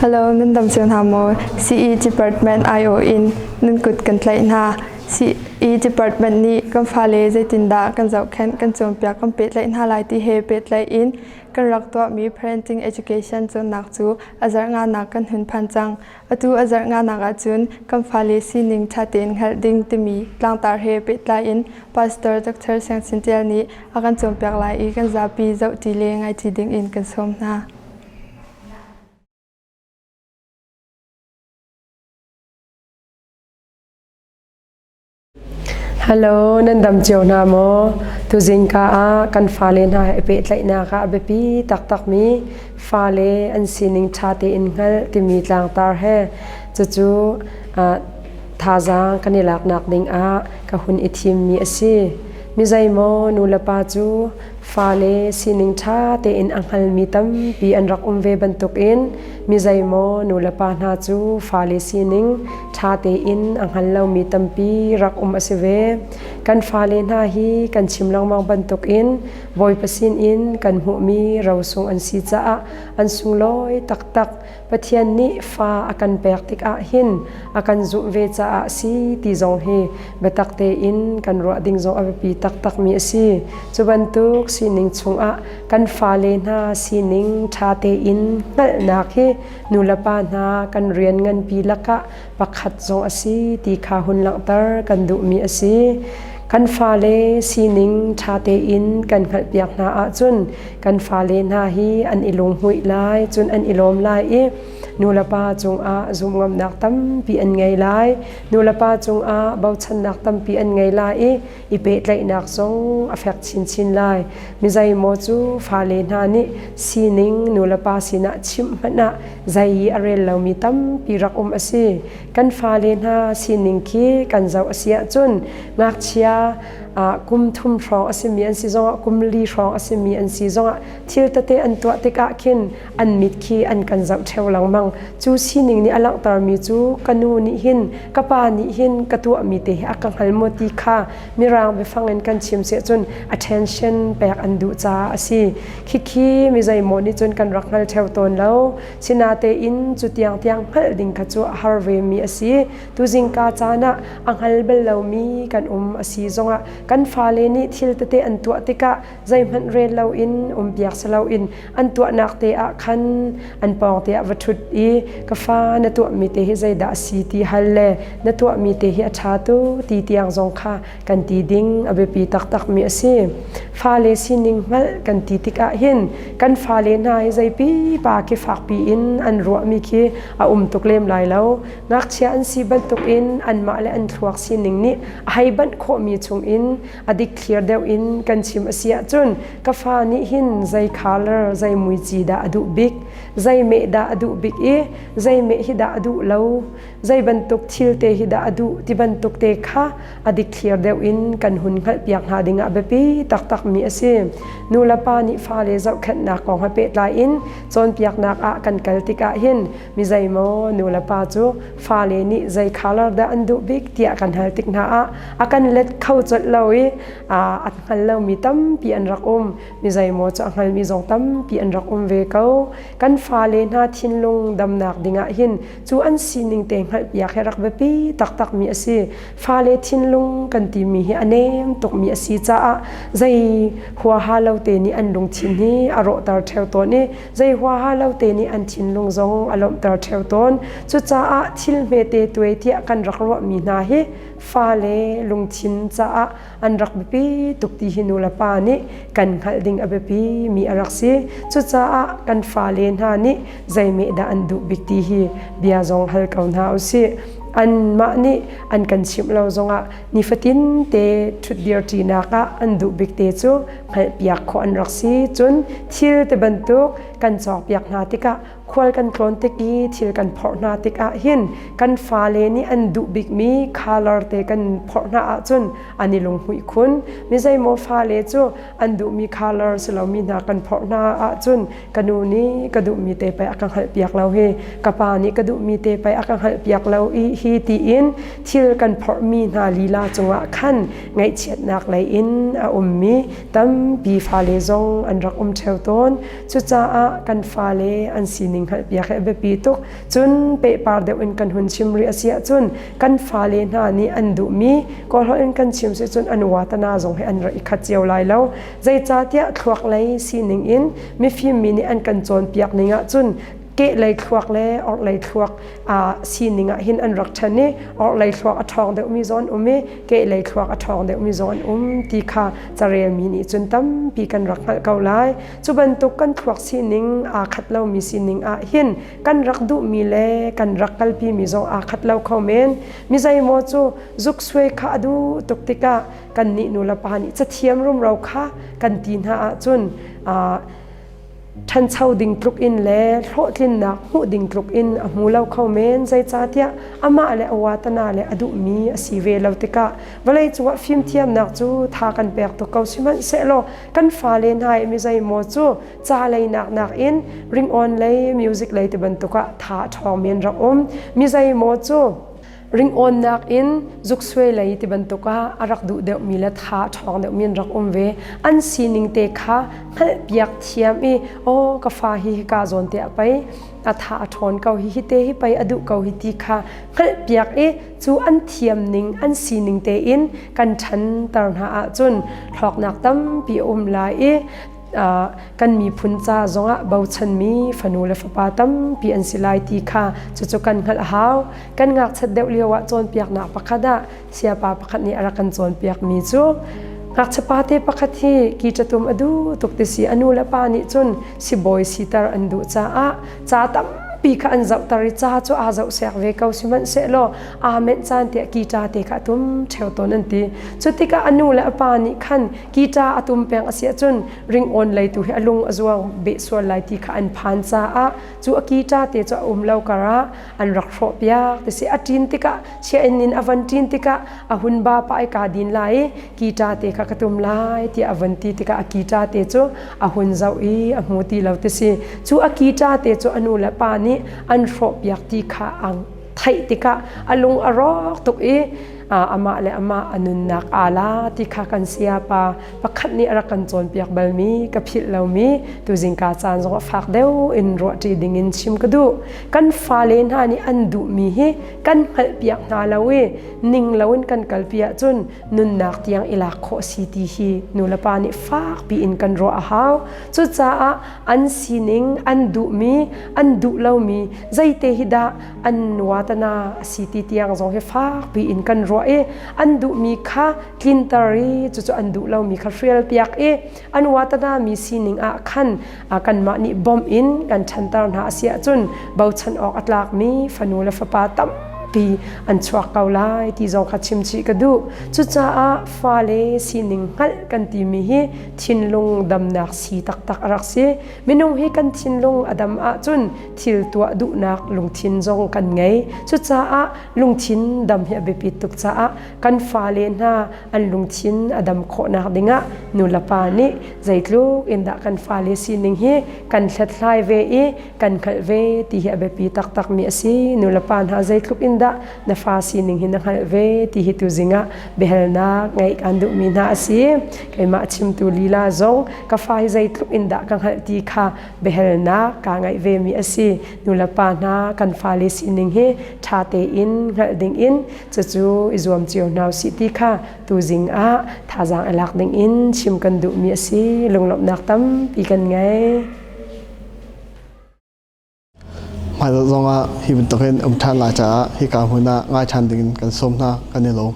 Hello, nan dam cio hna maw? CE Department IO in nan kut kan tlaih hna. CE Department nih kan fale zeitindah kan zohkhenh, kan cawnpiak, kan pehtlaih hna lai ti he pehtlaih in kan rak tuahmi parenting education cawnnak cu a zarh nganak kan hun phan cang. Atu a zarh nganak ahcun kan fale sining ṭha tein hngalh ding timi tlangtar he pehtlai in Pastor Dr. Siang Chin Tial nih a kan cawnpiak lai i kan zapi zohṭi le ngaiṭi ding in kan sawm hna. Hello, nan dam cio hna maw? Tuzing ka ah kan fale hna he pehtlaihnak ah a biapi taktakmi fale an sining ṭha tein hngalh timi tlangtar he cucu thazaang kan i laknak ding ah ka hun i thimmi a si. Mi zeimaw nulepa cu fale sining ṭha tein a hngalmi tampi an rak um ve bantukin mi zeimaw nulepa hna cu fale sining ṭha tein a hngal lomi tampi rak um a si ve. Kan fale hna hi kan chim lengmang bantukin Bawipa sinin kan hmuhmi rosung an si caah an sunglawi taktak. Pathian nih fa a kan pek tikah hin a kan zumh ve caah si ti zong hi biatak tein kan ruah ding zong a biapi taktakmi a si. Cu bantuk sining chungah kan fale hna sining ṭha tein hngalhnak hi nulepa hna kan rian nganpi lakah pakhat zong a si ti kha hun langhter kan duhmi a si. Kan fale sining ṭha tein kan hngalhpiak hna ahcun kan fale hna hi an i lunghmuih lai, cun an i lawm lai i nulepa cungah zumhngamnak tampi an ngei lai. Nulepa cungah bochannak tampi an ngei lai i i pehtlaihnak zong a fek chinchin lai. Mi zeimaw cu fale hna nih sining nulepa sinah chimh hmanh ah zei i a rel lomi tampi rak um a si. Kan fale hna sining khi kan zoh a si ahcun ngakchia kum thum hrawng a simi an si zongah kum li hrawng a simi an si zongah thil tete an tuah tikah khin an mit khi an kan zoh ṭheo lengmang. Cu sining nih a langhtermi cu ka nu nih hin ka pa nih hin ka tuahmi te hi a ka hngal maw ti kha mirang biafang in kan chim seh cun attention pek an duh caah a si. Khikhi mi zeimaw nih cun kan rak hngal ṭheo tawn lo. Sinatein cu tiangtiang hngalh ding kha cu a har vemi a si. Tuzingka caan ah a hngal bal lomi kan um a si zongah kan fale nih thil tete an tuah tikah zeihmanh rel loin um piak si loin an tuahnak te ah khan an pawng te ah va ṭhut i ka fa na tuahmi te hi zeidah a si ti hal le na tuahmi te hi a ṭha tu ti tiang zong kha kan ti ding a biapi taktakmi a si. Fale sining hngalh kan ti tikah hin kan fale hna hi zeipi pa khi fakpi in an ruahmi khi a um tuk lem lai lo. Ngakchia an si bantukin anmah le an thluak sining nih a hei banh khawhmi chungin a dikthlir deuh in kan chim a si ahcun ka fa nih hin zei color zei muici dah a duh bik zei meh dah a duh bik i zei meh hi dah a duh lo zei bantuk thil te hi dah a duh ti bantuk te kha a dikthlir deuh in kan hun hngalhpiak hna ding ah biapi taktakmi a si nu le pa nih fale zohkhenhnak kong he pehtlai in cawnpiaknak ah kan kal tikah hin mi zeimaw nu le pa cu fale nih zei color dah an duh bik tiah kan hal tik hna ah a kan let kho colh lo i a hngal lomi tampi an rak um mi zeimaw cu a hngalmi zong tampi an rak um ve ko kan fale hna thinlung damnak dingah hin cu an sining te hngalhpiak hi rak biapi taktakmi a si fale thinlung kan timi hi a nem tukmi a si caah zei huaha lo te nih an lungthin hi a rawhter ṭheo tawn i zei huaha lo te nih an thinlung zong a lawmhter ṭheo tawn. Cucaah thil hmete tuai tiah kan rak ruahmi hna hi fale lungthin caah an rak biapi tuk ti hi nulepa nih kan hngalh ding a biapi mi a rak si. Cucaah kan fale hna nih zeimeh dah an duh bik ti hi bia zong hal ko hna usih. Anmah nih an kan chimh lo zongah nifatin te ṭhutdir ṭinak ah an duh bik te cu hngalhpiak khawh an rak si. Cun thil ti bantuk kan cawkpiak hna tikah khual kan tlawn tik i thil kan phorh hna tikah hin kan fale nih an duh bikmi color te kan phorh hna ahcun an i lunghmuih khun. Mi zeimaw fale cu an duhmi color si lomi hna kan phorh hna ahcun ka nu nih ka duhmi te pei a ka hngalhpiak lo hi ka pa nih ka duhmi te pei a ka hngalhpiak lo i hi tiin thil kan phorhmi hna lila cungah khan ngaihchiatnak lei in a ummi tampi fale zong an rak um ṭheo tawn. Cucaah kan fale an sining. sining hngalhpiak hi a biapi tuk. Cun pehpar deuh in kan hun chim rih a si ahcun kan fale hna nih an duhmi Kawlholh in kan chim si cun an watana zong hi an rak i khat cio lai lo. Zeicahtiah thluak lei sining in mifim mi nih an kan cawnpiak ning ahcun kehlei thluak le orhlei thluak sining ah hin an rak ṭhen i orhlei thluak a ṭhawng deuhmi zong an um i kehlei thluak a ṭhawng deuhmi zong an um ti kha carelmi nih cun tampi kan rak hngalh ko lai. Cu bantuk kan thluak sining aa khat lomi sining ah hin kan rak duhmi le kan rak kalpimi zong aa khat lo kho men. Mi zeimaw cu zuksuai kha a duh tuk tikah kannih nulepa nih cathiam rumro kha kan ti hna ahcun ṭhancho ding tluk in le hlawhtlinnak hmuh ding tluk in a hmu lo kho men. Zeicahtiah amah le a watana le a duhmi a si ve lo tikah vawlei cungah fimthiamnak cu tha kan pek tuk ko. Sihmanhsehlaw kan fale hna i mi zeimaw cu ca leinak nakin ringawn lei, music lei ti bantuk ah tha a ṭhawngmi an rak um. Mi zeimaw cu ringawnnak in zuksuai lei ti bantuk ah a rak duh deuhmi le tha a ṭhawng deuhmi an rak um ve. An sining te kha hngalhpiak thiam i, aw, ka fa hi hika zawn te ah pei a tha a ṭhawn ko hi, hi te hi pei a duh ko hi ti kha hngalhpiak i cu an thiam ning, an sining tein kan ṭhanter hna ahcun hlawknak tampi a um lai i kan miphun ca zongah bochanmi fanu le fapa tampi an si lai ti kha cucu kan hngalh a hau. Kan ngakchiat deuh lio ah cawnpiaknak pakhat ah sayapa pakhat nih a rak kan cawnpiakmi cu ngakchia pate pakhat hi ki ṭatum a duh tuk ti si. A nu le pa nih cun sibawi siter an duh caah ca tampi kha an zohter i ca cu aa zoh sek ve ko. Sihmanhsehlaw aa menh caan tiah ki-ṭa te kha a tum ṭheo tawn an ti. Cu tikah a nu le a pa nih khan ki-ṭa a tum peng a si ahcun ringawn lei tu hi a lung a zuang beh sual lai ti kha an phan caah cu a ki-ṭa te cu a um lo karah an rak hrawh piak ti si. A ṭin tikah, chiah-inn in a van ṭin tikah a hun ba pa ai kaa din lai i ki-ṭa te kha ka tum lai tiah a van ti tikah a ki-ṭa te cu a hun zoh i a hmu ti lo ti si. Cu a ki-ṭa te cu a nu le pa nih an hrawh piak ti kha ang theih tikah a lung a rawk tuk i amah le amah a nunnak aa la ti kha kan sayapa pakhat nih a rak kan cawnpiak balmi ka philh lomi tuzingka caan zong a fak deuh in ruahṭi dingin chim ka duh. Kan fale hna nih an duhmi hi kan hngalhpiak hna lo i ning loin kan kalpi ahcun nunnak tiang i lak khawh si ti hi nulepa nih fakpi in kan ruah a hau. Cucaah an sining, an duhmi, an duh lomi zeite hi dah an nuatana a si ti tiang zong hi fakpi in kan ruah i an duhmi kha tlinter i cucu an duh lomi kha hrialpiak i an watana mi sining ah khan kanmah nih bawmh in kan ṭhanter hna a si ahcun bochan awk a tlakmi fanu le fapa tampi an chuak ko lai ti zong kha chimchih ka duh. Cucaah fale sining hngalh kan timi hi thinlung damnak si taktak a rak si. Minung hi kan thinlung a dam ahcun thil tuah duhnak lungthin zong kan ngei. Cucaah lungthin dam hi a biapit tuk caah kan fale hna an lungthin a dam khawhnak dingah nulepa nih zeitluk in dah kan fale sining hi kan hlathlai ve i kan hngalh ve ti hi a biapi taktakmi a si. Nulepa hna, zeitluk in dah na fa sining hi na hngalh ve ti hi tuzing ah biahalnak ngeih kan duhmi hna a si. Keimah chimtu lila zong ka fa hi zeitluk in dah ka hngalh ti kha biahalnak kaa ngeih vemi a si. Nulepa hna, kan fale sining hi ṭha tein hngalh dingin cucu i zuam cio hna usih ti kha tuzing ah thazaang i lak dingin chim kan duhmi a si. Lunglawmhnak tampi kan ngei. Hmailei zongah hi bantukin um ṭhan lai caah hika hmun ah ngai ṭhan dingin kan sawm hna. Kan i lawm.